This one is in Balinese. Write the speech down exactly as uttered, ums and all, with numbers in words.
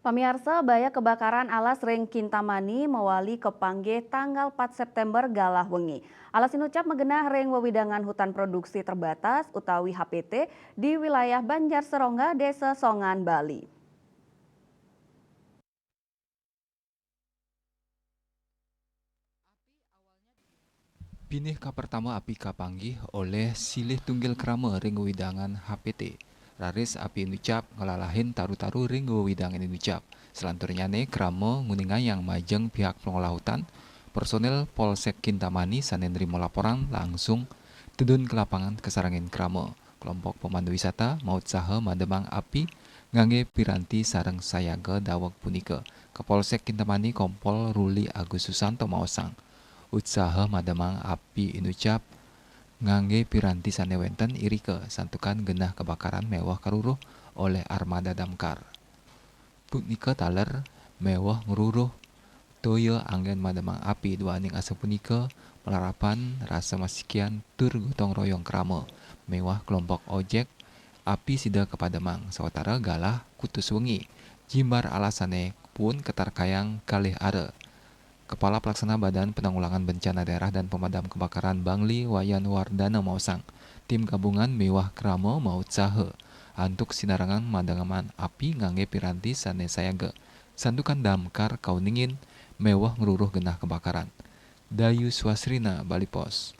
Pamiarsa, baya kebakaran alas ring Kintamani mawali kapanggih tanggal pat September galah wengi. Alas inucap magenah ring wewidangan hutan produksi terbatas utawi H P T di wilayah Banjar Serongga, Desa Songan, Bali. Pinih kapertama api kapanggih olih silih tunggil krama ring wewidangan H P T. Raris api inucap nglalahin taru-taru ring wewidangan inucap. Selanturnyané krama nguningayang majeng pihak pengelola hutan, personil Polsek Kintamani sané nrima laporan langsung tedun ka lapangan kasarengin krama. Kelompok pemandu wisata mautsaha mademang api nganggé piranti sareng sayaga daweg punika. Kapolsek Kintamani Kompol Ruli Agus Susanto maosang, utsaha mademang api inucap nganggé piranti sané wénten irika santukan genah kebakaran méweh karuruh olih armada damkar. Punika taler méweh ngruruh toya anggén mademang api duaning asapunika malarapan rasa masikian tur gotong royong krama miwah kelompok ojek api sida kapademang sawatara galah kutus wengi. Jimbar alas sané puun katarkayang kalih ara. Kepala Pelaksana Badan Penanggulangan Bencana Daerah dan Pemadam Kebakaran Bangli Wayan Wardana maosang, tim gabungan miwah krama mautsaha antuk sinarengan mademang api nganggé piranti sané sayaga. Santukan damkar kauningin méweh ngruruh genah kebakaran. Dayu Swasrina, Bali Post.